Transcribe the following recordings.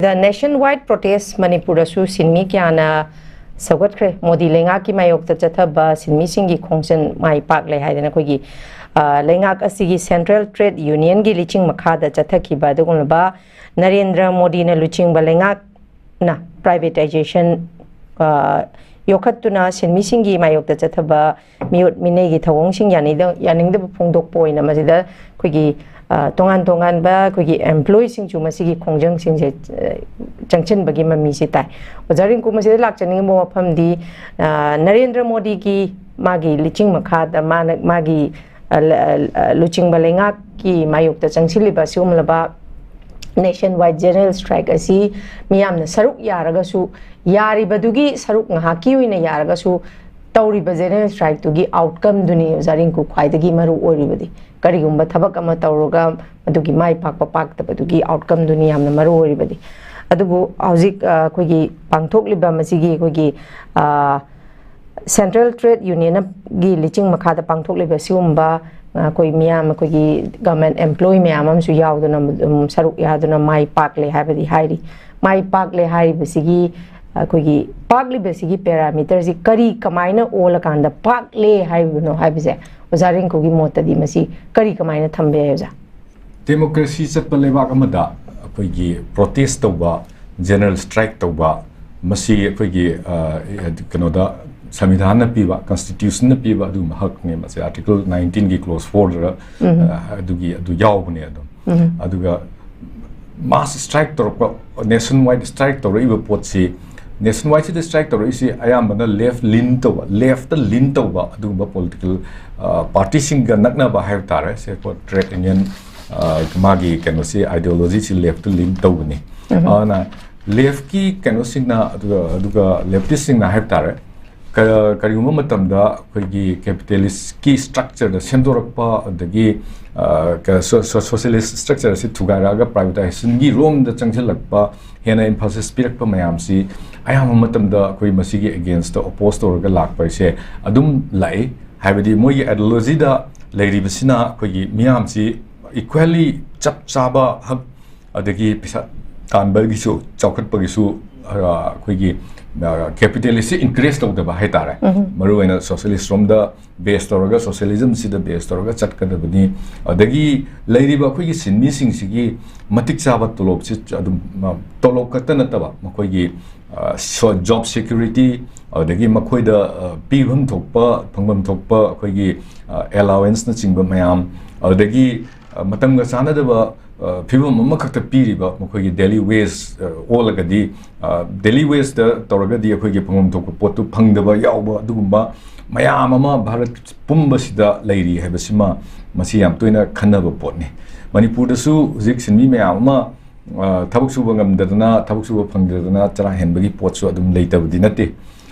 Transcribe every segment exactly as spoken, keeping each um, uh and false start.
ꯗ nation ꯋꯥꯏꯗ protest ꯃꯅꯤꯄꯨꯔꯗꯁꯨ ꯁꯤꯟꯃꯤ ꯀꯌꯥꯅ ꯁꯧꯒꯠꯈ꯭ꯔꯦ꯫ ꯃꯣꯗꯤ ꯂꯩꯉꯥꯛꯀꯤ ꯃꯥꯌꯣꯛꯇ ꯆꯠꯊꯕ ꯁꯤꯟꯃꯤꯁꯤꯡꯒꯤ ꯈꯣꯡꯖꯪ ꯃꯥꯏ ꯄꯥꯛꯂꯦ ꯍꯥꯏꯗꯅ ꯑꯩꯈꯣꯏꯒꯤ, ꯑ, ꯂꯩꯉꯥꯛ ꯑꯁꯤꯒꯤ ꯁꯦꯟꯇ꯭ꯔꯦꯜ ꯇ꯭ꯔꯦꯗ ꯌꯨꯅꯤꯌꯟꯒꯤ ꯂꯨꯆꯤꯡ ꯃꯈꯥꯗ ꯆꯠꯊꯈꯤꯕ ꯑꯗꯨꯒꯨꯝꯂꯕ ꯅꯔꯦꯟꯗ꯭ꯔ ꯃꯣꯗꯤꯅ ꯂꯨꯆꯤꯡꯕ ꯂꯩꯉꯥꯛꯅ ꯄ꯭ꯔꯥꯏꯚꯦꯇꯥꯏꯖꯦꯁꯟ, ꯑ, ꯌꯣꯛꯈꯠꯇꯨꯅ ꯁꯤꯟꯃꯤꯁꯤꯡꯒꯤ ꯃꯥꯌꯣꯛꯇ ꯆꯠꯊꯕ ꯃꯤꯑꯣꯠ ꯃꯤꯅꯩꯒꯤ ꯊꯧꯑꯣꯡꯁꯤꯡ ꯌꯥꯅꯤꯡꯗ-, ꯌꯥꯅꯤꯡꯗꯕ ꯐꯣꯡꯗꯣꯛꯄ ꯑꯣꯏꯅ ꯃꯁꯤꯗ ꯑꯩꯈꯣꯏꯒꯤ, ꯑ, ꯇꯣꯉꯥꯟ ꯇꯣꯉꯥꯟꯕ ꯑꯩꯈꯣꯏꯒꯤ ꯑꯦꯝꯄ꯭ꯂꯣꯌꯤꯁꯤꯡꯁꯨ ꯃꯁꯤꯒꯤ ꯈꯣꯡꯖꯪꯁꯤꯡꯁꯦ, ꯑ, ꯆꯪꯁꯤꯟꯕꯒꯤ ꯃꯃꯤꯁꯤ ꯇꯥꯏ꯫ ꯑꯣꯖꯥ ꯔꯤꯡꯀꯨ, ꯃꯁꯤꯗ ꯂꯥꯛꯆꯅꯤꯡꯕ ꯋꯥꯐꯝꯗꯤ, ꯑ, ꯅꯔꯦꯟꯗ꯭ꯔ ꯃꯣꯗꯤꯒꯤ ꯃꯥꯒꯤ ꯂꯨꯆꯤꯡ ꯃꯈꯥꯗ ꯃꯥꯅ, ꯃꯥꯒꯤ, ꯑ, ꯂ-, ꯑ, ꯂꯨꯆꯤꯡꯕ ꯂꯩꯉꯥꯛꯀꯤ ꯃꯥꯌꯣꯛꯇ ꯆꯪꯁꯤꯜꯂꯤꯕ ꯑꯁꯤꯒꯨꯝꯂꯕ ꯅꯦꯁꯟ ꯋꯥꯏꯗ ꯖꯦꯅꯔꯦꯜ ꯁ꯭ꯇ꯭ꯔꯥꯏꯛ ꯑꯁꯤ ꯃꯤꯌꯥꯝꯅ ꯁꯔꯨꯛ ꯌꯥꯔꯒꯁꯨ, ꯌꯥꯔꯤꯕꯗꯨꯒꯤ ꯁꯔꯨꯛ ꯉꯥꯏꯍꯥꯛꯀꯤ ꯑꯣꯏꯅ ꯌꯥꯔꯒꯁꯨ, ꯇꯧꯔꯤꯕ ꯖꯦꯅꯔꯦꯜ ꯁ꯭ꯇ꯭ꯔꯥꯏꯛꯇꯨꯒꯤ ꯑꯥꯎꯠꯀꯝꯗꯨꯅꯤ ꯑꯣꯖꯥ ꯔꯤꯡꯀꯨ ꯈ꯭ꯋꯥꯏꯗꯒꯤ ꯃꯔꯨ ꯑꯣꯏꯔꯤꯕꯗꯤ꯫ ꯀꯔꯤꯒꯨꯝꯕ ꯊꯕꯛ ꯑꯃ ꯇꯧꯔꯒ ꯃꯗꯨꯒꯤ ꯃꯥꯏ ꯄꯥꯛꯄ ꯄꯥꯛꯇꯕꯗꯨꯒꯤ ꯑꯥꯎꯠꯀꯝꯗꯨꯅꯤ ꯌꯥꯝꯅ ꯃꯔꯨ ꯑꯣꯏꯔꯤꯕꯗꯤ꯫ ꯑꯗꯨꯕꯨ ꯍꯧꯖꯤꯛ, ꯑ, ꯑꯩꯈꯣꯏꯒꯤ ꯄꯥꯡꯊꯣꯛꯂꯤꯕ ꯃꯁꯤꯒꯤ ꯑꯩꯈꯣꯏꯒꯤ, ꯑ, ꯁꯦꯟꯇ꯭ꯔꯦꯜ ꯇ꯭ꯔꯦꯗ ꯌꯨꯅꯤꯌꯟꯒꯤ ꯂꯨꯆꯤꯡ ꯃꯈꯥꯗ ꯄꯥꯡꯊꯣꯛꯂꯤꯕ ꯁꯤꯒꯨꯝꯕ, ꯑ, ꯑꯩꯈꯣꯏ ꯃꯤꯌꯥꯝ, ꯑꯩꯈꯣꯏꯒꯤ ꯒꯚꯔꯟꯃꯦꯟꯠ ꯑꯦꯝꯄ꯭ꯂꯣꯌꯤ ꯃꯌꯥꯝ ꯑꯃꯁꯨ ꯌꯥꯎꯗꯨꯅ, ꯑꯗꯨꯝ ꯁꯔꯨꯛ ꯌꯥꯗꯨꯅ ꯃꯥꯏ ꯄꯥꯛꯂꯦ ꯍꯥꯏꯕꯗꯤ ꯍꯥꯏꯔꯤ꯫ ꯃꯥꯏ ꯄꯥꯛꯂꯦ ꯍꯥꯏꯔꯤꯕꯁꯤꯒꯤ, ꯑꯩꯈꯣꯏꯒꯤ ꯄꯥꯛꯂꯤꯕꯁꯤꯒꯤ ꯄꯦꯔꯥꯃꯤꯇꯔꯁꯤ ꯀꯔꯤ ꯀꯃꯥꯏꯅ ꯑꯣꯜꯂꯀꯥꯟꯗ ꯄꯥꯛꯂꯦ ꯍꯥꯏꯔꯤꯕꯅꯣ ꯍꯥꯏꯕꯁꯦ ꯑꯣꯖꯥ ꯔꯤꯡꯀꯨꯒꯤ ꯃꯣꯠꯇꯗꯤ ꯃꯁꯤ ꯀꯔꯤ ꯀꯃꯥꯏꯅ ꯊꯝꯕ ꯌꯥꯏ, ꯑꯣꯖꯥ? ꯗꯦꯃꯣꯀ꯭ꯔꯦꯁꯤ ꯆꯠꯄ ꯂꯩꯕꯥꯛ ꯑꯃꯗ ꯑꯩꯈꯣꯏꯒꯤ ꯄ꯭ꯔꯣꯇꯦꯁ ꯇꯧꯕ, ꯖꯦꯅꯔꯦꯜ ꯁ꯭ꯇ꯭ꯔꯥꯏꯛ ꯇꯧꯕ, ꯃꯁꯤ ꯑꯩꯈꯣꯏꯒꯤ, ꯑ, ꯀꯩꯅꯣꯗ, ꯁꯪꯕꯤꯙꯥꯟꯅ ꯄꯤꯕ, ꯀꯟꯁꯇꯤꯇ꯭ꯌꯨꯁꯟꯅ ꯄꯤꯕ ꯑꯗꯨꯒꯨꯝꯕ ꯍꯛꯅꯦ꯫ ꯃꯁꯤ ꯑꯥꯔꯇꯤꯀꯜ ꯅꯥꯏꯟꯇꯤꯟꯒꯤ ꯀ꯭ꯂꯣꯖ ꯐꯣꯔꯗ, ꯑ, ꯑꯗꯨꯒꯤ, ꯑꯗꯨ ꯌꯥꯎꯕꯅꯦ ꯑꯗꯨꯝ꯫ ꯑꯗꯨꯒ ꯃꯥꯁ ꯁ꯭ꯇ꯭ꯔꯥꯏꯛ ꯇꯧꯔꯛꯄ, ꯅꯦꯁꯟ ꯋꯥꯏꯗ ꯁ꯭ꯇ꯭ꯔꯥꯏꯛ ꯇꯧꯔꯛꯏꯕ ꯄꯣꯠꯁꯤ, ꯅꯦꯁꯟ ꯋꯥꯏꯗꯁꯤꯗ ꯁ꯭ꯇ꯭ꯔꯥꯏꯛ ꯇꯧꯔꯛꯏꯁꯤ ꯑꯌꯥꯝꯕꯅ ꯂꯦꯐ ꯂꯤꯟ ꯇꯧꯕ, ꯂꯦꯐꯇ ꯂꯤꯟ ꯇꯧꯕ ꯑꯗꯨꯒꯨꯝꯕ ꯄꯣꯂꯤꯇꯤꯀꯦꯜ, ꯑ, ꯄꯥꯔꯇꯤꯁꯤꯡꯒ ꯅꯛꯅꯕ ꯍꯥꯏꯕ ꯇꯥꯔꯦ꯫ ꯁꯦ ꯀꯣ ꯇ꯭ꯔꯦꯗ ꯌꯨꯅꯤꯌꯟ, ꯑ, ꯃꯥꯒꯤ ꯀꯩꯅꯣꯁꯤ, ꯑꯥꯏꯗꯤꯌꯣꯂꯣꯖꯤꯁꯤ ꯂꯦꯐꯇ ꯂꯤꯟ ꯇꯧꯕꯅꯤ꯫ ꯑꯗꯨꯅ ꯂꯦꯐꯀꯤ ꯀꯩꯅꯣꯁꯤꯡꯅ, ꯑꯗꯨꯒ, ꯑꯗꯨꯒ ꯂꯦꯐꯇꯤꯁꯁꯤꯡꯅ ꯍꯥꯏꯕ ꯇꯥꯔꯦ, ꯀ-, ꯀꯔꯤꯒꯨꯝꯕ ꯃꯇꯝꯗ ꯑꯩꯈꯣꯏꯒꯤ ꯀꯦꯄꯤꯇꯦꯂꯤꯁꯀꯤ ꯁ꯭ꯇ꯭ꯔꯛꯆꯔꯗ ꯁꯦꯝꯗꯣꯔꯛꯄ, ꯑꯗꯒꯤ, ꯑ, ꯀ-, ꯁꯣ-, ꯁꯣ-, ꯁꯣꯁꯤꯌꯦꯂꯤꯁ ꯁ꯭ꯇ꯭ꯔꯛꯆꯔ ꯑꯁꯤ ꯊꯨꯒꯥꯏꯔꯛꯑꯒ ꯄ꯭ꯔꯥꯏꯚꯦꯇꯥꯏꯖꯦꯁꯟꯒꯤ ꯔꯣꯝꯗ ꯆꯪꯁꯤꯜꯂꯛꯄ, ꯍꯦꯟꯅ ꯏꯝꯐꯦꯁꯤꯁ ꯄꯤꯔꯛꯄ ꯃꯌꯥꯝꯁꯤ ꯑꯌꯥꯝꯕ ꯃꯇꯝꯗ ꯑꯩꯈꯣꯏ ꯃꯁꯤꯒꯤ ꯑꯦꯒꯦꯟꯁꯇ ꯑꯣꯄꯣꯖ ꯇꯧꯔꯒ ꯂꯥꯛꯄ ꯍꯥꯏꯁꯦ ꯑꯗꯨꯝ ꯂꯥꯛꯏ꯫ ꯍꯥꯏꯕꯗꯤ ꯃꯣꯏꯒꯤ ꯑꯥꯏꯗꯤꯌꯣꯂꯣꯖꯤꯗ ꯂꯩꯔꯤꯕꯁꯤꯅ ꯑꯩꯈꯣꯏꯒꯤ ꯃꯤꯌꯥꯝꯁꯤ ꯏꯀ꯭ꯋꯦꯂꯤ ꯆꯞ ꯆꯥꯕ ꯍꯛ, ꯑꯗꯒꯤ ꯄꯩꯁꯥ, ꯇꯥꯟꯕꯒꯤꯁꯨ, ꯆꯥꯎꯈꯠꯄꯒꯤꯁꯨ, ꯑ, ꯑꯩꯈꯣꯏꯒꯤ, ꯑ, capitalist ꯁꯤ encourage ꯇꯧꯗꯕ ꯍꯥꯏꯇꯥꯔꯦ꯫ ꯃꯔꯨꯑꯣꯏꯅ socialist ꯔꯣꯝꯗ base ꯇꯧꯔꯒ, socialism ꯁꯤꯗ base ꯇꯧꯔꯒ ꯆꯠꯀꯗꯕꯅꯤ꯫ ꯑꯗꯒꯤ ꯂꯩꯔꯤꯕ ꯑꯩꯈꯣꯏꯒꯤ ꯁꯤꯟꯃꯤꯁꯤꯡꯁꯤꯒꯤ ꯃꯇꯤꯛ ꯆꯥꯕ ꯇꯣꯂꯣꯞꯁꯤ ꯑꯗꯨꯝ, ꯑ, ꯇꯣꯂꯣꯞ ꯈꯛꯇ ꯅꯠꯇꯕ, ꯃꯈꯣꯏꯒꯤ, ꯑ, ꯁꯣ-, job security, ꯑꯗꯒꯤ ꯃꯈꯣꯏꯗ, ꯑ, ꯄꯤꯐꯝ ꯊꯣꯛꯄ, ꯐꯪꯐꯝ ꯊꯣꯛꯄ ꯑꯩꯈꯣꯏꯒꯤ, ꯑ, allowance ꯅꯆꯤꯡꯕ ꯃꯌꯥꯝ, ꯑꯗꯒꯤ, ꯑ, ꯃꯇꯝꯒ ꯆꯥꯟꯅꯗꯕ, ꯑ, ꯐꯤꯕꯝ ꯑꯃꯈꯛꯇ ꯄꯤꯔꯤꯕ ꯃꯈꯣꯏꯒꯤ daily wage, ꯑ, ꯑꯣꯜꯂꯒꯗꯤ, ꯑ, daily wage ꯇ ꯇꯧꯔꯒꯗꯤ ꯑꯩꯈꯣꯏꯒꯤ ꯐꯪꯐꯝ ꯊꯣꯛꯄ ꯄꯣꯠꯇꯨ ꯐꯪꯗꯕ ꯌꯥꯎꯕ, ꯑꯗꯨꯒꯨꯝꯕ ꯃꯌꯥꯝ ꯑꯃ ꯚꯥꯔꯠ ꯄꯨꯝꯕꯁꯤꯗ ꯂꯩꯔꯤ ꯍꯥꯏꯕꯁꯤꯃ ꯃꯁꯤ ꯌꯥꯝ ꯇꯣꯏꯅ ꯈꯟꯅꯕ ꯄꯣꯠꯅꯤ꯫ ꯃꯅꯤꯄꯨꯔꯗꯁꯨ ꯍꯧꯖꯤꯛ ꯁꯤꯟꯃꯤ ꯃꯌꯥꯝ ꯑꯃ, ꯑ, ꯊꯕꯛ ꯁꯨꯕ ꯉꯝꯗꯗꯅ, ꯊꯕꯛ ꯁꯨꯕ ꯐꯪꯗꯗꯅ ꯆꯔꯥ ꯍꯦꯟꯕꯒꯤ ꯄꯣꯠꯁꯨ ꯑꯗꯨꯝ ꯂꯩꯇꯕꯗꯤ ꯅꯠꯇꯦ꯫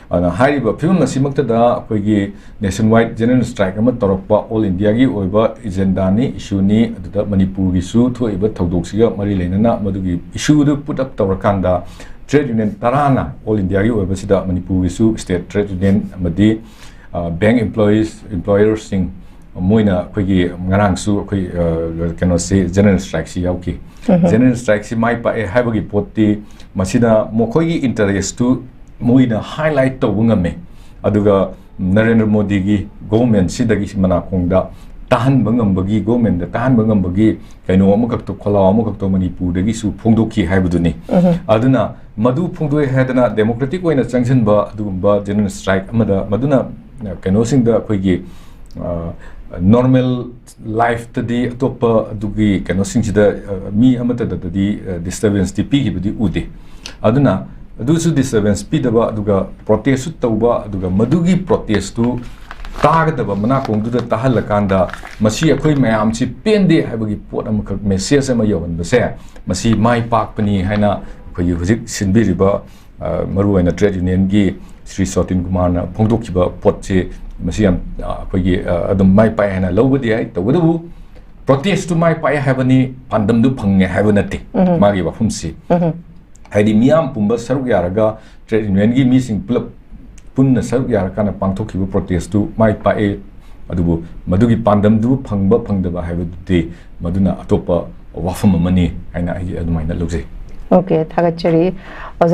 ꯑꯗꯨꯅ ꯍꯥꯏꯔꯤꯕ ꯐꯤꯕꯝ ꯑꯁꯤꯃꯛꯇꯗ ꯑꯩꯈꯣꯏꯒꯤ nationwide general strike ꯑꯃ ꯇꯧꯔꯛꯄ all India ꯒꯤ ꯑꯣꯏꯕ agenda ꯅꯤ, issue ꯅꯤ꯫ ꯑꯗꯨꯗ ꯃꯅꯤꯄꯨꯔꯒꯤꯁꯨ ꯊꯣꯛꯏꯕ ꯊꯧꯗꯣꯛꯁꯤꯒ ꯃꯔꯤ ꯂꯩꯅꯅ ꯃꯗꯨꯒꯤ issue ꯗꯨ put up ꯇꯧꯔꯀꯥꯟꯗ trade union ꯇꯔꯥꯅ all India ꯒꯤ ꯑꯣꯏꯕꯁꯤꯗ ꯃꯅꯤꯄꯨꯔꯒꯤꯁꯨ state trade union ꯑꯃꯗꯤ, ꯑ, bank employees, employer ꯁꯤꯡ ꯃꯣꯏꯅ ꯑꯩꯈꯣꯏꯒꯤ ꯉꯔꯥꯡꯁꯨ ꯑꯩꯈꯣꯏ, ꯑ, ꯀꯩꯅꯣꯁꯤ, general strike ꯁꯤ ꯌꯥꯎꯈꯤ꯫ General strike ꯁꯤ ꯃꯥꯏ ꯄꯥꯛꯑꯦ ꯍꯥꯏꯕꯒꯤ ꯄꯣꯠꯇꯤ ꯃꯁꯤꯅ ꯃꯈꯣꯏꯒꯤ interest ꯇꯨ ꯃꯣꯏꯅ highlight ꯇꯧꯕ ꯉꯝꯃꯦ꯫ ꯑꯗꯨꯒ ꯅꯔꯦꯟꯗ꯭ꯔ ꯃꯣꯗꯤꯒꯤ government ꯁꯤꯗꯒꯤ ꯃꯅꯥꯀꯣꯡꯗ ꯇꯥꯍꯟꯕ ꯉꯝꯕꯒꯤ, government ꯇ ꯇꯥꯍꯟꯕ ꯉꯝꯕꯒꯤ ꯀꯩꯅꯣ ꯑꯃꯈꯛꯇ, ꯈꯣꯜꯂꯥꯎ ꯑꯃꯈꯛꯇ ꯃꯅꯤꯄꯨꯔꯗꯒꯤꯁꯨ ꯐꯣꯡꯗꯣꯛꯈꯤ ꯍꯥꯏꯕꯗꯨꯅꯤ꯫ ꯑꯗꯨꯅ ꯃꯗꯨ ꯐꯣꯡꯗꯣꯛꯑꯦ ꯍꯥꯏꯗꯅ democratic ꯑꯣꯏꯅ ꯆꯪꯁꯤꯟꯕ ꯑꯗꯨꯒꯨꯝꯕ general strike ꯑꯃꯗ, ꯃꯗꯨꯅ, ꯑ, ꯀꯩꯅꯣꯁꯤꯡꯗ ꯑꯩꯈꯣꯏꯒꯤ, ꯑ, normal life ꯇꯗꯤ ꯑꯇꯣꯞꯄ ꯑꯗꯨꯒꯤ ꯀꯩꯅꯣꯁꯤꯡꯁꯤꯗ, ꯑ, ꯃꯤ ꯑꯃꯠꯇꯗꯗꯤ, ꯑ, disturbance ꯇꯤ ꯄꯤꯈꯤꯕꯗꯤ ꯎꯗꯦ꯫ ꯑꯗꯨꯅ ꯑꯗꯨꯁꯨ disturbance ꯄꯤꯗꯕ, ꯑꯗꯨꯒ protest ꯁꯨ ꯇꯧꯕ, ꯑꯗꯨꯒ ꯃꯗꯨꯒꯤ protest ꯇꯨ ꯇꯥꯒꯗꯕ ꯃꯅꯥꯀꯣꯡꯗꯨꯗ ꯇꯥꯍꯜꯂꯀꯥꯟꯗ ꯃꯁꯤ ꯑꯩꯈꯣꯏ ꯃꯌꯥꯝꯁꯤ ꯄꯦꯟꯗꯦ ꯍꯥꯏꯕꯒꯤ ꯄꯣꯠ ꯑꯃꯈꯛ message ꯑꯃ ꯌꯧꯍꯟꯕꯁꯦ, ꯃꯁꯤ ꯃꯥꯏ ꯄꯥꯛꯄꯅꯤ ꯍꯥꯏꯅ ꯑꯩꯈꯣꯏꯒꯤ ꯍꯧꯖꯤꯛ ꯁꯤꯟꯕꯤꯔꯤꯕ, ꯑ, ꯃꯔꯨꯑꯣꯏꯅ trade union ꯒꯤ ꯁ꯭ꯔꯤ ꯁꯣꯇꯤꯟ ꯀꯨꯃꯥꯔꯅ ꯐꯣꯡꯗꯣꯛꯈꯤꯕ ꯄꯣꯠꯁꯤ, ꯃꯁꯤ ꯌꯥꯝ, ꯑ, ꯑꯩꯈꯣꯏꯒꯤ, ꯑ, ꯑꯗꯨꯝ ꯃꯥꯏ ꯄꯥꯛꯑꯦ ꯍꯥꯏꯅ ꯂꯧꯕꯗꯤ ꯌꯥꯏ꯫ ꯇꯧꯕꯇꯕꯨ protest ꯇꯨ ꯃꯥꯏ ꯄꯥꯛꯑꯦ ꯍꯥꯏꯕꯅꯤ, ꯄꯥꯟꯗꯝꯗꯨ ꯐꯪꯉꯦ ꯍꯥꯏꯕ ꯅꯠꯇꯦ ꯃꯥꯒꯤ ꯋꯥꯐꯝꯁꯤ꯫ ꯍꯥꯏꯗꯤ ꯃꯤꯌꯥꯝ ꯄꯨꯝꯕ ꯁꯔꯨꯛ ꯌꯥꯔꯒ trade union ꯒꯤ ꯃꯤꯁꯤꯡ ꯄꯨꯂꯞ ꯄꯨꯟꯅ ꯁꯔꯨꯛ ꯌꯥꯔꯀꯥꯟꯗ ꯄꯥꯡꯊꯣꯛꯈꯤꯕ protest ꯇꯨ ꯃꯥꯏ ꯄꯥꯛꯑꯦ꯫ ꯑꯗꯨꯕꯨ ꯃꯗꯨꯒꯤ ꯄꯥꯟꯗꯝꯗꯨ ꯐꯪꯕ ꯐꯪꯗꯕ ꯍꯥꯏꯕꯗꯨꯗꯤ ꯃꯗꯨꯅ ꯑꯇꯣꯞꯄ ꯋꯥꯐꯝ ꯑꯃꯅꯤ ꯍꯥꯏꯅ ꯑꯩ ꯑꯗꯨꯃꯥꯏꯅ ꯂꯧꯖꯩ꯫ ꯑꯣꯀꯦ, ꯊꯥꯒꯠꯆꯔꯤ꯫ ꯑꯣꯖꯥ